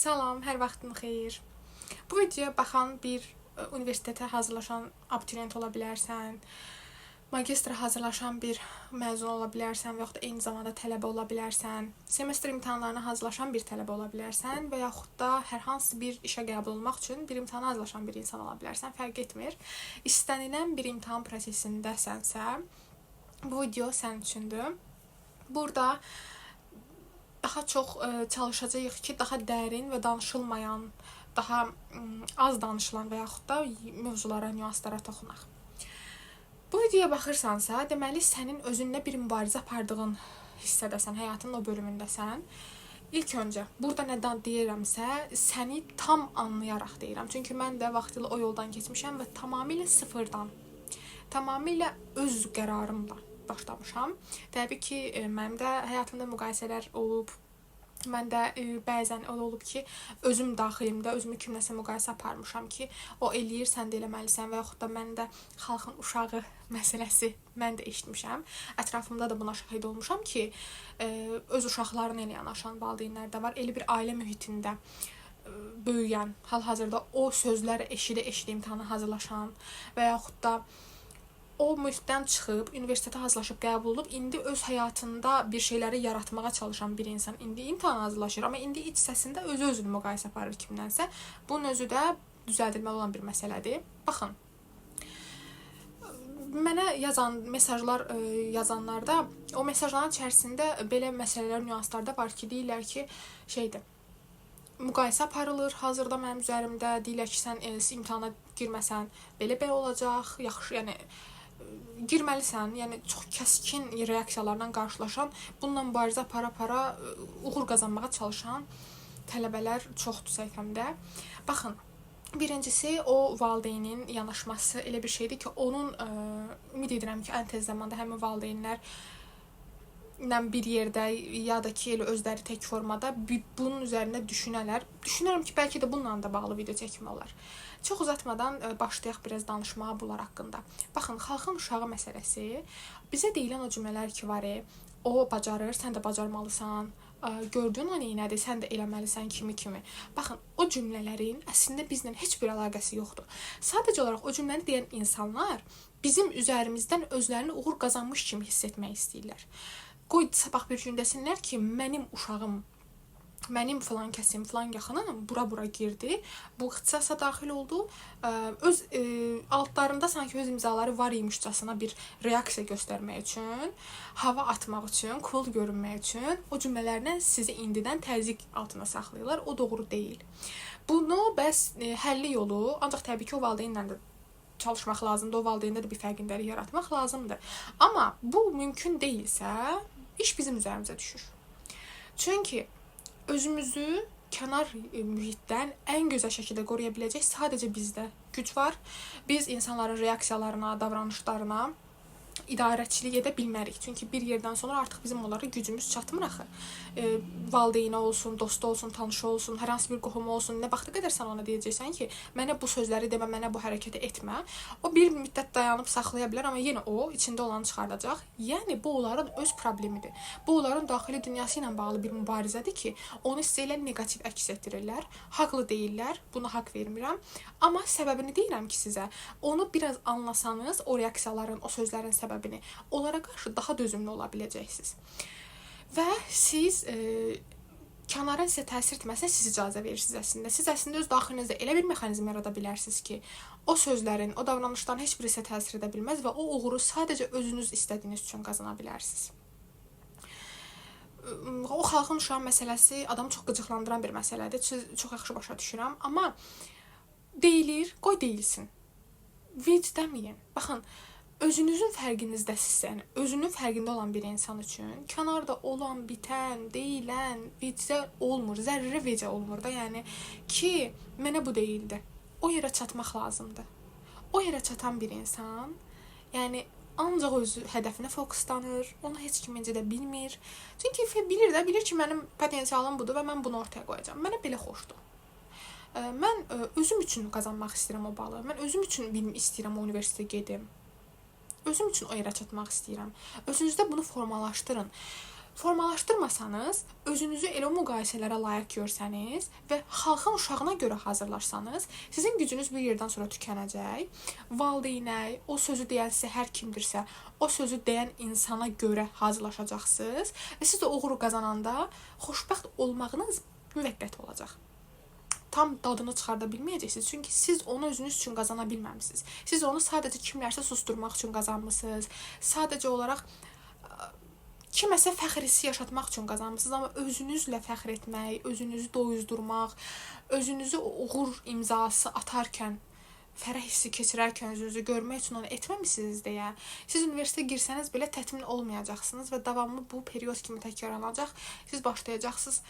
Salam, hər vaxtın xeyir. Bu videoya baxan bir universitetə hazırlaşan abituriyent ola bilərsən, magistra hazırlaşan bir məzun ola bilərsən və yaxud da eyni zamanda tələbə ola bilərsən, semestr imtahanlarına hazırlaşan bir tələbə ola bilərsən və yaxud da hər hansı bir işə qəbul olmaq üçün bir imtahana hazırlaşan bir insan ola bilərsən, fərq etmir. İstənilən bir imtahan prosesindəsənsə, bu video sənin üçündür. Burada daha çox çalışacağıq ki, daha dərin və danışılmayan, daha az danışılan və yaxud da mövzulara, nüanslara toxunaq. Bu videoya baxırsansa, deməli sənin özünlə bir mübarizə apardığın hissədəsən, həyatının o bölümündəsən. İlk öncə burada nə deyirəmsə, səni tam anlayaraq deyirəm. Çünki mən də vaxtilə o yoldan keçmişəm və tamamilə sıfırdan, tamamilə öz qərarımla başlamışam. Təbii ki, mənim də həyatımda müqayisələr olub. Mən də bəzən elə olub ki, özüm daxilimdə özümü kimləsə müqayisə aparmışam ki, o eləyir, sən də eləməlisən və yaxud da mən də xalqın uşağı məsələsi mən də eşitmişəm. Ətrafımda da buna şahid olmuşam ki, öz uşaqlarına elə yanaşan valideynlər də var. Elə bir ailə mühitində böyüyən, hal-hazırda o sözləri eşidə-eşidə imtahana hazırlaşan və yaxud da o mühitdən çıxıb, universitetə hazırlaşıb qəbul olub, indi öz həyatında bir şeyləri yaratmağa çalışan bir insan indi imtahana hazırlaşır, amma indi iç səsində özü özünü müqayisə aparır kimdənsə. Bunun özü də düzəldilməli olan bir məsələdir. Baxın, mənə yazan mesajlar yazanlarda o mesajların içərisində belə məsələlər, nüanslar da var ki, deyirlər ki, şeydir, müqayisə aparılır hazırda mənim üzərimdə, deyirlər ki, sən imtahana girməsən belə-belə olacaq, yaxşı, yəni girməlisən, yəni çox kəskin reaksiyalarla qarşılaşan, bununla mübarizə apara-apara uğur qazanmağa çalışan tələbələr çoxdur səhifəmdə. Baxın, birincisi o valideynin yanaşması elə bir şeydir ki, onun ümid edirəm ki, ən tez zamanda həmin valideynlər ilə bir yerdə ya da ki, elə özləri tək formada bunun üzərində düşünələr. Düşünürəm ki, bəlkə də bununla da bağlı video çəkmək olar. Çox uzatmadan başlayaq biraz danışmağa bunlar haqqında. Baxın, xalqın uşağı məsələsi bizə deyilən o cümlələr ki var, o bacarır, sən də bacarmalısan, gördüyün o neynədir, sən də eləməlisən kimi. Baxın, o cümlələrin əslində bizlə heç bir əlaqəsi yoxdur. Sadəcə olaraq o cümləni deyən insanlar bizim üzərimizdən özlərini uğur qazanmış kimi hiss etmək istəyirlər. Qoy sabah bir gün desinlər ki, mənim uşağım, mənim filan kəsim, filan yaxınım bura-bura girdi, bu ixtisasa daxil oldu. Öz altlarında sanki öz imzaları var imişcasına bir reaksiya göstərmək üçün, hava atmaq üçün, cool görünmək üçün o cümlələrlə sizi indidən təzyiq altına saxlayırlar. O doğru deyil. Bunu bəs həlli yolu, ancaq təbii ki, o valideynlə də çalışmaq lazımdır, o valideyndə də bir fərqindəlik yaratmaq lazımdır. Amma bu mümkün deyilsə, iş bizim üzərimizə düşür. Çünki özümüzü kənar mühitdən ən gözəl şəkildə qoruya biləcək sadəcə bizdə güc var. Biz insanların reaksiyalarına, davranışlarına idarəçilik edə bilmərik. Çünki bir yerdən sonra artıq bizim onlara gücümüz çatmır axı. Valideyni olsun, dostu olsun, tanışı olsun, hər hansı bir qohumu olsun, nə vaxta qədər sən ona deyəcəksən ki, mənə bu sözləri demə, mənə bu hərəkəti etmə. O bir müddət dayanıb saxlaya bilər, amma yenə o içində olanı çıxardacaq. Yəni bu onların öz problemidir. Bu onların daxili dünyası ilə bağlı bir mübarizədir ki, onu sizə elə neqativ əks etdirirlər. Haqlı deyillər, buna haqq vermirəm. Amma səbəbini deyirəm ki sizə, onu biraz anlasanız, o reaksiyaların, o sözlərin səbəbini, onlara qarşı daha dözümlü ola biləcəksiniz. Və siz kənarın sizə təsir etməsinə siz icazə verirsiniz əslində. Siz əslində öz daxilinizdə elə bir mexanizm yarada bilərsiniz ki, o sözlərin, o davranışların heç biri sizə təsir edə bilməz və o uğuru sadəcə özünüz istədiyiniz üçün qazana bilərsiniz. O xalqın uşağı məsələsi adamı çox qıcıqlandıran bir məsələdir. Çox yaxşı başa düşürəm. Amma deyilir, qoy deyilsin. Vicdəməyin. Baxın, özünüzün fərqinizdəsinizsə, yəni özünün fərqində olan bir insan üçün kənarda olan, bitən, deyilən vicdə olmur, zərrə vicə olmur da, yəni ki, mənə bu deyildi. O yerə çatmaq lazımdır. O yerə çatan bir insan, yəni ancaq özü hədəfinə fokuslanır, onu heç kim incidə bilmir. Çünki bilir də, bilir ki, mənim potensialım budur və mən bunu ortaya qoyacağam. Mənə belə xoşdur. Mən özüm üçün qazanmaq istəyirəm o balı. Mən özüm üçün istəyirəm o universitetə gedim. Özüm üçün o yerə çatmaq istəyirəm. Özünüzdə bunu formalaşdırın. Formalaşdırmasanız, özünüzü elə o müqayisələrə layiq görsəniz və xalqın uşağına görə hazırlaşsanız, sizin gücünüz bir yerdən sonra tükənəcək. Valideynə, o sözü deyən sizə hər kimdirsə, o sözü deyən insana görə hazırlaşacaqsınız və siz də uğuru qazananda xoşbəxt olmağınız müvəqqəti olacaq. Tam dadını çıxarda bilməyəcəksiniz. Çünki siz onu özünüz üçün qazana bilməmisiniz. Siz onu sadəcə kimlərsə susturmaq üçün qazanmısınız. Sadəcə olaraq kiməsə fəxr hissi yaşatmaq üçün qazanmısınız, amma özünüzlə fəxr etmək, özünüzü doyuzdurmaq, özünüzü uğur imzası atarkən, fərəh hissi keçirərkən özünüzü görmək üçün onu etməmisiniz deyə, siz universitetə girsəniz belə təmin olmayacaqsınız və davamlı bu period kimi təkrarlanacaq. Siz başlayacaqsınız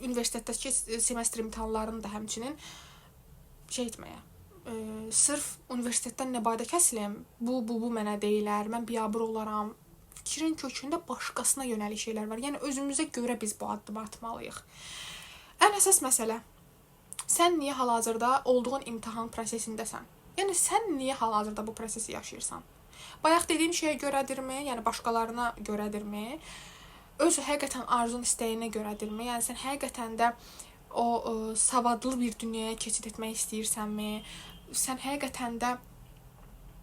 universitetdəki semestr imtahanlarını da həmçinin şey etməyə. Sırf universitetdən nə badə kəsilim, bu mənə deyilər, mən biabır olaram. Fikrin kökündə başqasına yönəlik şeylər var. Yəni özümüzə görə biz bu addımı atmalıyıq. Ən əsas məsələ, sən niyə hal-hazırda olduğun imtahan prosesindəsən? Yəni sən niyə hal-hazırda bu prosesi yaşayırsan? Bayaq dediyim şeyə görədirmi? Yəni başqalarına görədirmi? Öz həqiqətən arzun, istəyinə görədirmi? Yəni sən həqiqətən də o savadlı bir dünyaya keçid etmək istəyirsənmi? Sən həqiqətən də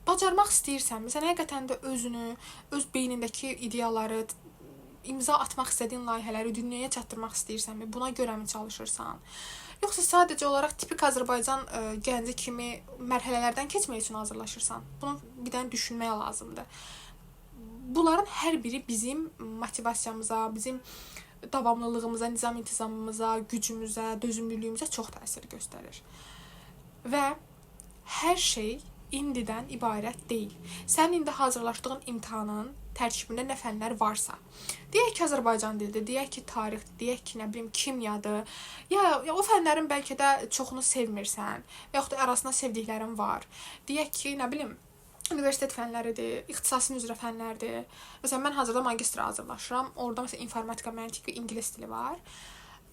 bacarmaq istəyirsənmi? Sən həqiqətən də özünü, öz beynindəki ideyaları, imza atmaq istədiyin layihələri dünyaya çatdırmaq istəyirsənmi? Buna görəmi çalışırsan? Yoxsa sadəcə olaraq tipik Azərbaycan gənci kimi mərhələlərdən keçmək üçün hazırlaşırsan? Bunu bir dənə düşünmək lazımdır. Bunların hər biri bizim motivasiyamıza, bizim davamlılığımıza, nizam-intizamımıza, gücümüzə, dözümlülüyümüzə çox təsir göstərir. Və hər şey indidən ibarət deyil. Sənin indi hazırlaşdığın imtahanın tərkibində nə fənlər varsa, deyək ki, Azərbaycan dilidir, deyək ki, tarixdir, deyək ki, nə bilim, kimyadır, ya o fənlərin bəlkə də çoxunu sevmirsən, və yaxud da arasında sevdiklərin var. Deyək ki, nə bilim, universitet fənləridir, ixtisasın üzrə fənlərdir. Məsələn, mən hazırda magistra hazırlaşıram. Orada məsələn informatika, məntiq və ingilis dili var.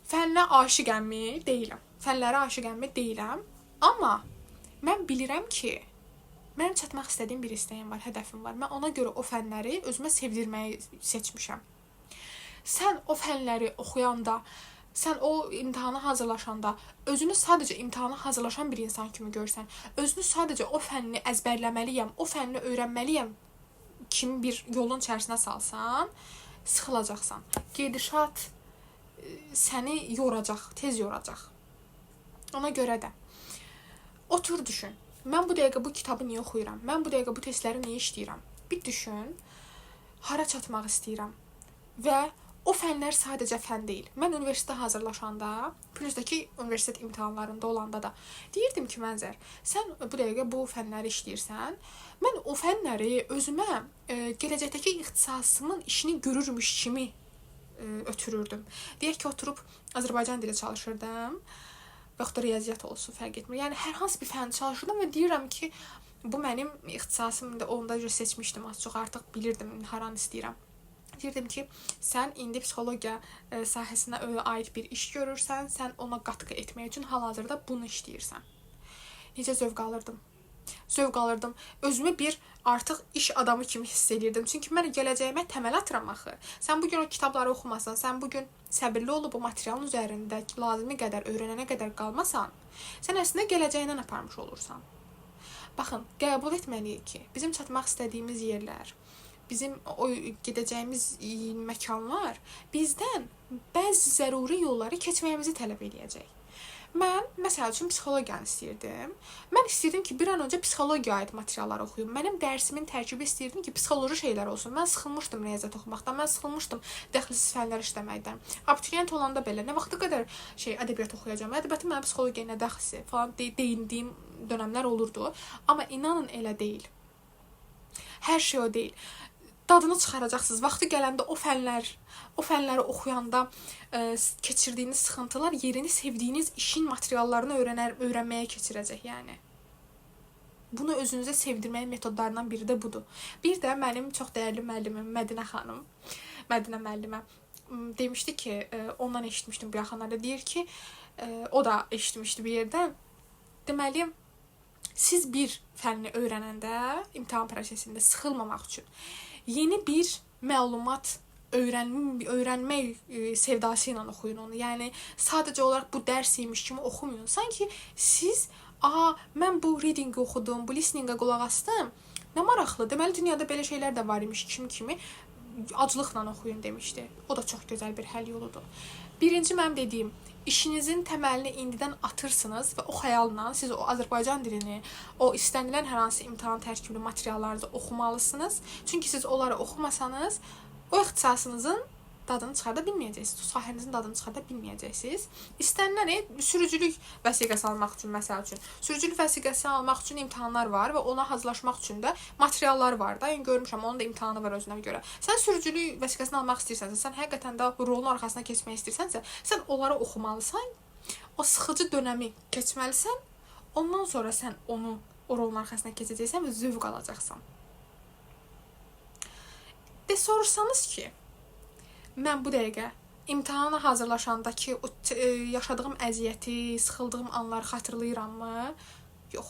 Fənnə aşiqəmmi? Deyiləm. Fənlərə aşiqəmmi? Deyiləm. Amma mən bilirəm ki, mənim çatmaq istədiyim bir istəyim var, hədəfim var. Mən ona görə o fənləri özümə sevdirməyi seçmişəm. Sən o fənləri oxuyanda, sən o imtahana hazırlaşanda özünü sadəcə imtahana hazırlaşan bir insan kimi görsən, özünü sadəcə o fənni əzbərləməliyəm, o fənni öyrənməliyəm kimi bir yolun içərisinə salsan, sıxılacaqsan. Gedişat səni yoracaq, tez yoracaq. Ona görə də otur düşün. Mən bu dəqiqə bu kitabı niyə oxuyuram? Mən bu dəqiqə bu testləri niyə işləyirəm? Bir düşün, hara çatmaq istəyirəm? Və o fənlər sadəcə fən deyil. Mən universitetə hazırlaşanda, plusdakı universitet imtahanlarında olanda da deyirdim ki, Mənzər, sən bu dəqiqə bu fənləri işləyirsən. Mən o fənləri özümə gələcəkdəki ixtisasımın işini görürmüş kimi ötürürdüm. Deyək ki, oturub Azərbaycan dili çalışırdım. Və yaxud da riyaziyyat olsun, fərq etmir. Yəni hər hansı bir fənni çalışırdım və deyirəm ki, bu mənim ixtisasımdır. Onda seçmişdim az çox, artıq bilirdim haranı istəyirəm. Deyirdim ki, sən indi psixologiya sahəsinə aid bir iş görürsən, sən ona qatqı etmək üçün hal-hazırda bunu işləyirsən. Necə zövq alırdım? Zövq alırdım. Özümü bir artıq iş adamı kimi hiss edirdim. Çünki mən gələcəyimə təməl atıram axı. Sən bugün o kitabları oxumasan, sən bugün səbirli olub o materialın üzərində lazımi qədər öyrənənə qədər qalmasan, sən əslində gələcəyindən aparmış olursan. Baxın, qəbul etməliyik ki, bizim çatmaq istədiyimiz yerlər, bizim o gedəcəyimiz məkanlar bizdən bəzi zəruri yolları keçməyimizi tələb eləyəcək. Mən, məsəl üçün, psixologiyanı istəyirdim. Mən istəyirdim ki, bir an öncə psixologiyaya aid materiallar oxuyum. Mənim dərsimin tərkibi istəyirdim ki, psixoloji şeylər olsun. Mən sıxılmışdım riyaziyyat oxumaqdan, mən sıxılmışdım dəxilsiz fənlər işləməkdən. Abituriyent olanda belə, nə vaxta qədər ədəbiyyat oxuyacağam, ədəbiyyatın mənim psixologiyaya nə dəxlisi falan deyindiyim dönəmlər olurdu. Amma inanın elə deyil. Hər şey o deyil. Dadını çıxaracaqsınız. Vaxtı gələndə o fənləri oxuyanda keçirdiyiniz sıxıntılar yerini sevdiyiniz işin materiallarını öyrənməyə keçirəcək, yəni. Bunu özünüzə sevdirməyin metodlarından biri də budur. Bir də mənim çox dəyərli müəllimim Mədinə xanım, Mədinə müəllimə demişdi ki, ondan eşitmişdim bu yaxınlarda, deyir ki, o da eşitmişdi bir yerdən. Deməli, siz bir fənni öyrənəndə, imtahan prosesində sıxılmamaq üçün yeni bir məlumat Öyrənmək sevdası ilə oxuyun onu. Yəni sadəcə olaraq bu dərs imiş kimi oxumayın. Sanki siz, "Aha, mən bu reading oxudum, bu listening-ə qulaq asdım. Nə maraqlı. Deməli dünyada belə şeylər də var imiş" kimi aclıqla oxuyun demişdi. O da çox gözəl bir həll yoludur. Birinci mənim dediyim, işinizin təməlini indidən atırsınız və o xəyalla siz o Azərbaycan dilini, o istənilən hər hansı imtahan tərkibli materiallarınızı oxumalısınız. Çünki siz onları oxumasanız, o ixtisasınızın dadını çıxarda bilməyəcəksiniz. O sahənizin dadını çıxarda bilməyəcəksiniz. İstənilən sürücülük vəsiqəsi almaq üçün, məsəl üçün, sürücülük vəsiqəsi almaq üçün imtahanlar var və ona hazırlaşmaq üçün də materiallar var da. Yəni görmüşəm, onun da imtahanı var özünə görə. Sən sürücülük vəsiqəsini almaq istəyirsənsə, sən həqiqətən də rolun arxasına keçmək istəyirsənsə, sən onları oxumalısan. O sıxıcı dönəmi keçməlisən. Ondan sonra sən onu o rolun arxasına keçəcəksən və zövq alacaqsan. De soruşsanız ki, mən bu dəqiqə imtahana hazırlaşandakı o yaşadığım əziyyəti, sıxıldığım anları xatırlayırammı? Yox.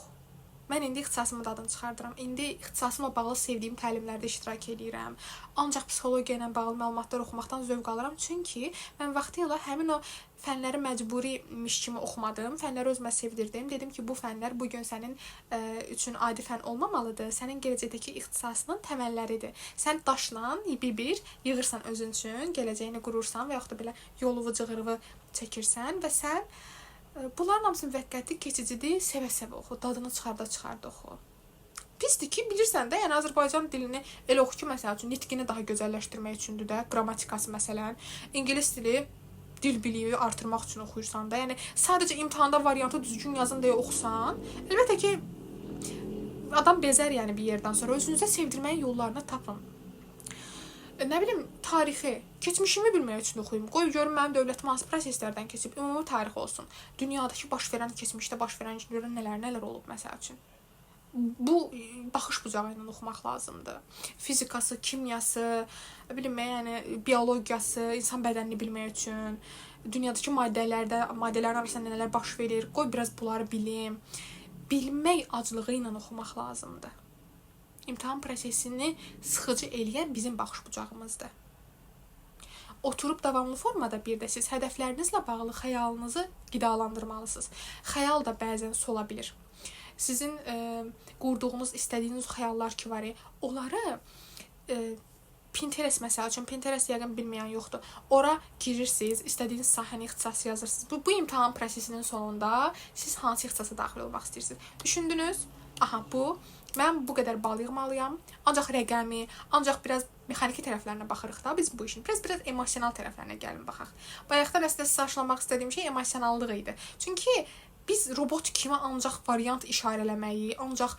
Mən indi ixtisasımın dadını çıxardıram. İndi ixtisasımla bağlı sevdiyim təlimlərdə iştirak eləyirəm. Ancaq psixologiya ilə bağlı məlumatlar oxumaqdan zövq alıram. Çünki mən vaxtilə həmin o fənləri məcburimiş kimi oxumadım. Fənləri özümə sevdirdim. Dedim ki, bu fənlər bu gün sənin üçün adi fən olmamalıdır. Sənin gələcəkdəki ixtisasının təməlləridir. Sən daşla bir-bir yığırsan özün üçün, gələcəyini qurursan və yaxud da belə yoluvu, cığırıvı çəkirsən və sən bunların hamısı müvəqqəti, keçicidir. Sevə-sevə oxu, dadını çıxarda-çıxarda oxu. Pisdir ki, bilirsən də, yəni Azərbaycan dilini elə oxu ki, məsəl üçün nitqini daha gözəlləşdirmək üçündür də, qrammatikası məsələn. İngilis dili dil biliyi artırmaq üçün oxuyursan da. Yəni sadəcə imtahanda variantı düzgün yazın deyə oxusan, əlbəttə ki, adam bezər yəni bir yerdən sonra. Özünüzə sevdirməyin yollarını tapın. Nə bilim, tarixi, keçmişimi bilmək üçün oxuyum. Qoy görüm mənim dövlətim hansı proseslərdən keçib, ümumi tarix olsun. Dünyadakı baş verən, keçmişdə baş verən görən nələr olub məsəl üçün. Bu baxış bucağı ilə oxumaq lazımdır. Fizikası, kimyası, nə bilim, yəni biologiyası, insan bədənini bilmək üçün, dünyadakı maddələrin arasında nələr baş verir, qoy biraz bunları bilim. Bilmək aclığı ilə oxumaq lazımdır. İmtahan prosesini sıxıcı eləyən bizim baxış bucağımızdır. Oturub davamlı formada bir də siz hədəflərinizlə bağlı xəyalınızı qidalandırmalısınız. Xəyal da bəzən sola bilir. Sizin qurduğunuz, istədiyiniz xəyallar ki var, onları Pinterest məsəl üçün, Pinterest yəqin bilməyən yoxdur. Ora girirsiniz, istədiyiniz sahəni, ixtisası yazırsınız. Bu imtahan prosesinin sonunda siz hansı ixtisasa daxil olmaq istəyirsiniz? Düşündünüz? Aha, bu. Mən bu qədər bal yığmalıyam. Ancaq rəqəmi, ancaq biraz mexaniki tərəflərinə baxırıq da biz bu işin. Biraz emosional tərəflərinə gəlin baxaq. Bayaqdan əslində sizə aşılamaq istədiyim şey emosionallıq idi. Çünki biz robot kimi ancaq variant işarələməyi, ancaq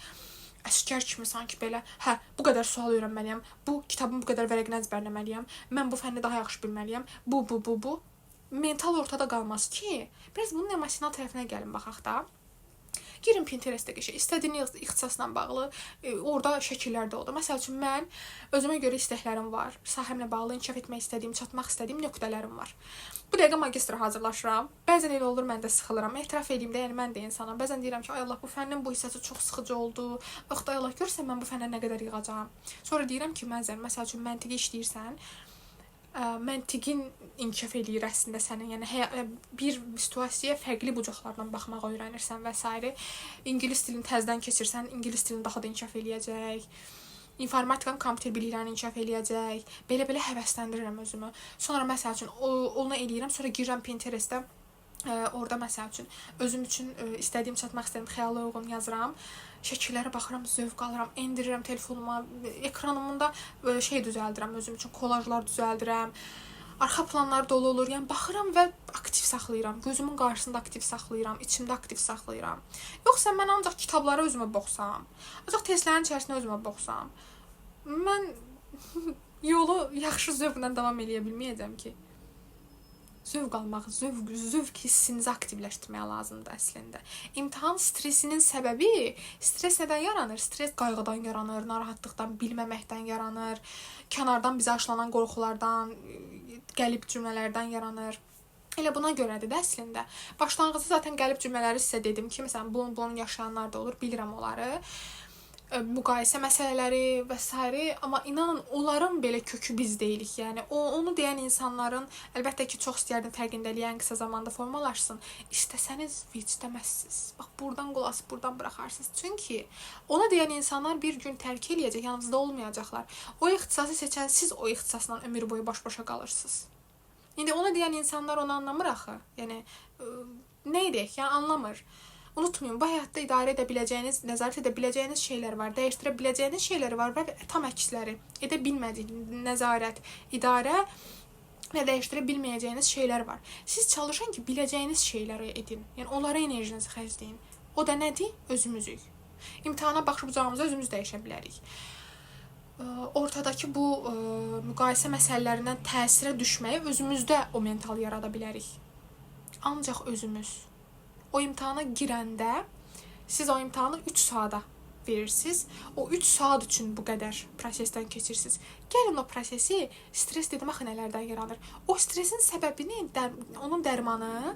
əskər kimi sanki belə, hə, bu qədər sual öyrənməliyəm, bu kitabın bu qədər vərəqini əzbərləməliyəm, mən bu fənni daha yaxşı bilməliyəm, bu. Mental ortada qalmaz ki, biraz bunun emosional tərəfinə gəlin baxaq da. Girin Pinterest-ə qəşəng, istədiyiniz ixtisasla bağlı orada şəkillər də olur. Məsəl üçün, mən özümə görə istəklərim var. Sahəmlə bağlı inkişaf etmək istədiyim, çatmaq istədiyim nöqtələrim var. Bu dəqiqə magistra hazırlaşıram. Bəzən elə olur, mən də sıxılıram. Etiraf edeyim də, yəni mən də insanam. Bəzən deyirəm ki, ay Allah, bu fənnin bu hissəsi çox sıxıcı oldu. Yoxda ay Allah, görürsən mən bu fəndən nə qədər yığacağam. Sonra deyirəm ki, məzən, məsəl üçün məntiqi işləyirsən, məntiqin inkişaf eləyir əslində sənin. Yəni bir situasiyaya fərqli bucaqlardan baxmağı öyrənirsən və s. İngilis dilini təzədən keçirsən, ingilis dilini daha da inkişaf eləyəcək. İnformatikanın kompüter biliklərini inkişaf eləyəcək. Belə-belə həvəsləndirirəm özümü. Sonra məsəl üçün onu eləyirəm, sonra girirəm Pinterest-ə. Orada məsəl üçün özüm üçün istədiyim, çatmaq istədiyim xəyala uyğun yazıram. Şəkillərə baxıram, zövq alıram, endirirəm telefonuma, ekranımda şey düzəldirəm özüm üçün, kolajlar düzəldirəm. Arxa planlar dolu olur. Yəni baxıram və aktiv saxlayıram. Gözümün qarşısında aktiv saxlayıram, içimdə aktiv saxlayıram. Yoxsa mən ancaq kitablara özümə boxsam, ancaq testlərin içərisində özümə boxsam, mən yolu yaxşı zövqlə davam eləyə bilməyəcəm ki. Zövq almaq, zövq hissinizi aktivləşdirmək lazımdır əslində. İmtahan stresinin səbəbi, stres nədən yaranır? Stres qayğıdan yaranır, narahatlıqdan, bilməməkdən yaranır, kənardan bizə aşılanan qorxulardan, qəlib cümlələrdən yaranır. Elə buna görədir də əslində. Başlanğıcda zaten qəlib cümlələri sizə dedim ki, məsələn, bunun yaşayanlar da olur, bilirəm onları. Müqayisə məsələləri və s. Amma inanın, onların belə kökü biz deyilik. Yəni onu deyən insanların əlbəttə ki, çox istəyərdim fərqindəliyi ən qısa zamanda formalaşsın. İstəsəniz vicdəməzsiz. Bax, buradan qulaq asıb buradan buraxarsınız. Çünki ona deyən insanlar bir gün tərk eləyəcək, yanınızda olmayacaqlar. O ixtisası seçən siz o ixtisasla ömür boyu baş-başa qalırsınız. İndi ona deyən insanlar onu anlamır axı. Yəni nə edək? Yəni anlamır. Unutmayın, bu həyatda idarə edə biləcəyiniz, nəzarət edə biləcəyiniz şeylər var, dəyişdirə biləcəyiniz şeylər var və tam əksləri. Edə bilmədiyiniz nəzarət, idarə və dəyişdirə bilməyəcəyiniz şeylər var. Siz çalışın ki, biləcəyiniz şeyləri edin. Yəni onlara enerjinizi xərcləyin. O da nədir? Özümüzük. İmtahana baxış bucağımızı özümüz dəyişə bilərik. Ortadakı bu müqayisə məsələlərindən təsirə düşməyi özümüzdə o mental yarada bilərik. Ancaq özümüz. O imtahana girəndə siz o imtahanı 3 saata verirsiniz. O 3 saat üçün bu qədər prosesdən keçirsiniz. Gəlin o prosesi, stres dedim axı nələrdən yaranır. O stresin səbəbini, onun dərmanı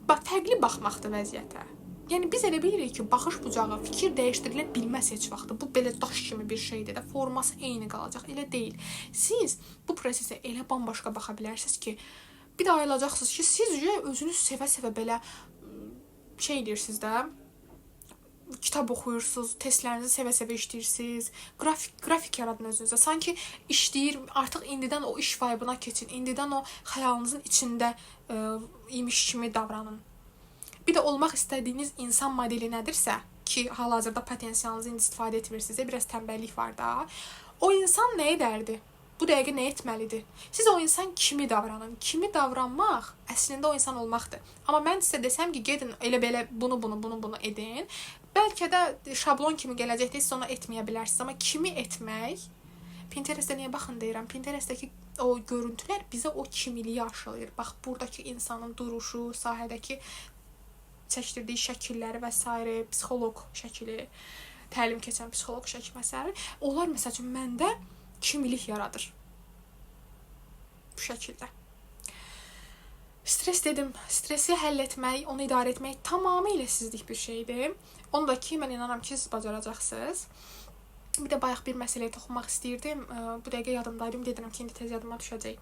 bax fərqli baxmaqdır vəziyyətə. Yəni biz elə bilirik ki, baxış bucağı, fikir dəyişdirilə bilməz heç vaxt. Bu belə daş kimi bir şeydir də, forması eyni qalacaq. Elə deyil. Siz bu prosesə elə bambaşqa baxa bilərsiniz ki, bir də ayılacaqsınız ki, siz özünüz sevə-sevə belə şey edirsiniz də, kitab oxuyursunuz, testlərinizi sevə-sevə işləyirsiniz, qrafik yaradın özünüzə. Sanki işləyir, artıq indidən o iş vibe-ına keçin, indidən o xəyalınızın içində imiş kimi davranın. Bir də olmaq istədiyiniz insan modeli nədirsə, ki, hal-hazırda potensialınızı indi istifadə etmirsiniz, biraz tənbəllik var da, o insan nə edərdi? Bu dəqiqə nə etməlidir? Siz o insan kimi davranın. Kimi davranmaq əslində o insan olmaqdır. Amma mən sizə desəm ki, gedin elə belə bunu, bunu, bunu, bunu edin. Bəlkə də şablon kimi gələcəkdə siz onu etməyə bilərsiniz. Amma kimi etmək, Pinterest-ə niyə baxın deyirəm. Pinterest-dəki o görüntülər bizə o kimiliyi aşılayır. Bax, buradakı insanın duruşu, sahədəki çəkdirdiyi şəkilləri və s. psixoloq şəkili, təlim keçən psixoloq şəkli və s. Onlar məsəl üçün məndə kimilik yaradır. Bu şəkildə. Stres dedim. Stresi həll etmək, onu idarə etmək tamamilə sizlik bir şeydir. Onu da ki, mən inanıram ki, siz bacaracaqsınız. Bir də bayaq bir məsələyə toxunmaq istəyirdim. Bu dəqiqə yadımdaydım. Dedim ki, indi tez yadıma düşəcək.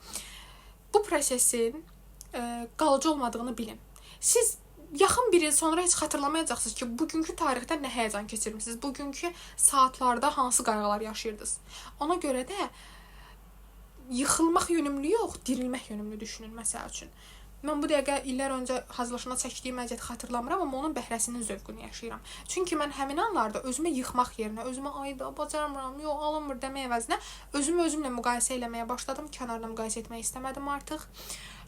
Bu prosesin qalıcı olmadığını bilin. Siz yaxın bir il sonra heç xatırlamayacaqsınız ki, bugünkü tarixdə nə həyəcan keçirmisiniz, bugünkü saatlarda hansı qayğılar yaşayırdınız. Ona görə də yıxılmaq yönümlü yox, dirilmək yönümlü düşünün məsəl üçün. Mən bu dəqiqə illər öncə hazırlaşanda çəkdiyim əziyyəti xatırlamıram, amma onun bəhrəsinin zövqünü yaşayıram. Çünki mən həmin anlarda özümə yıxmaq yerinə, özümə ayda bacarmıram, yox alınmır demək əvəzinə özümü özümlə müqayisə eləməyə başladım. Kənarda müqayisə etmək istəmədim artıq.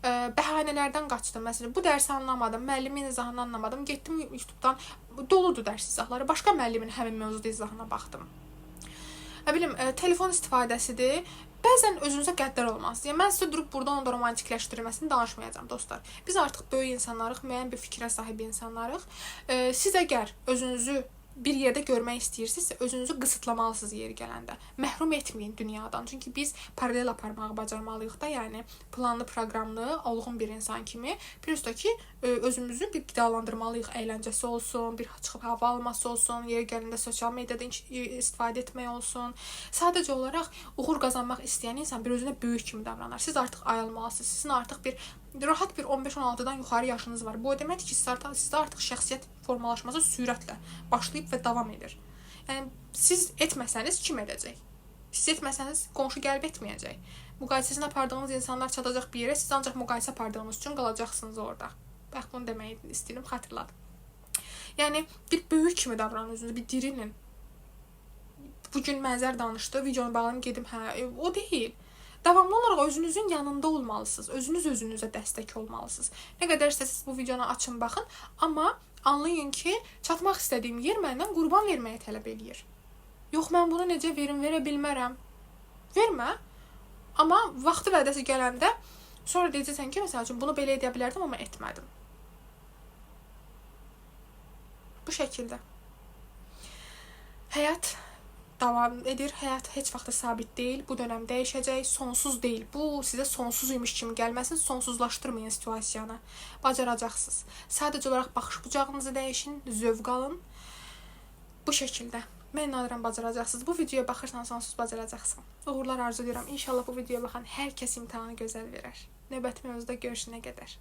Bəhanələrdən qaçdım. Məsələn, bu dərsi anlamadım, müəllimin izahını anlamadım. Getdim YouTube-dan, doludur dərs izahları. Başqa müəllimin həmin mövzuda izahına baxdım. Nə bilim, telefon istifadəsidir. Bəzən özünüzə qəddar olmalısınız. Yəni mən sizə durub burada onu da romantikləşdirilməsini danışmayacağam dostlar. Biz artıq böyük insanlarıq, müəyyən bir fikrə sahib insanlarıq. Siz əgər özünüzü bir yerdə görmək istəyirsinizsə, özünüzü qısıtlamalısınız yeri gələndə. Məhrum etməyin dünyadan. Çünki biz paralel aparmağı bacarmalıyıq da, yəni planlı, proqramlı, olğun bir insan kimi. Plus da ki, özümüzü bir qidalandırmalıyıq. Əyləncəsi olsun, bir çıxıb hava alması olsun, yeri gələndə sosial mediadan istifadə etmək olsun. Sadəcə olaraq uğur qazanmaq istəyən insan bir özünə böyük kimi davranar. Siz artıq ayılmalısınız. Sizin artıq bir rahat bir 15-16-dan yuxarı yaşınız var. Bu o deməkdir ki, sizdə artıq şəxsiyyət formalaşması sürətlə başlayıb və davam edir. Yəni siz etməsəniz kim edəcək? Siz etməsəniz qonşu gəlib etməyəcək. Müqayisəsini apardığınız insanlar çatacaq bir yerə, siz ancaq müqayisə apardığınız üçün qalacaqsınız orada. Bax, bunu demək istəyirəm, xatırladım. Yəni bir böyük kimi davranın özünüzə, bir dirinin. Bugün Mənzər danışdı, videonu bağlayım gedim, hə, o deyil. Davamlı olaraq özünüzün yanında olmalısınız. Özünüz özünüzə dəstək olmalısınız. Nə qədər istəsiniz bu videonu açın, baxın, amma anlayın ki, çatmaq istədiyim yer məndən qurban verməyi tələb eləyir. Yox, mən bunu necə verim, verə bilmərəm. Vermə. Amma vaxtı vədəsi gələndə sonra deyəcəksən ki, məsəl üçün bunu belə edə bilərdim, amma etmədim. Bu şəkildə. Həyat davam edir. Həyat heç vaxt da sabit deyil. Bu dönəm dəyişəcək. Sonsuz deyil. Bu sizə sonsuz imiş kimi gəlməsin. Sonsuzlaşdırmayın situasiyanı. Bacaracaqsınız. Sadəcə olaraq baxış bucağınızı dəyişin, zövq alın. Bu şəkildə. Mən inanıram bacaracaqsınız. Bu videoya baxırsansa onsuz bacaracaqsan. Uğurlar arzu edirəm. İnşallah bu videoya baxan hər kəs imtahanı gözəl verər. Növbəti mövzuda görüşənə qədər.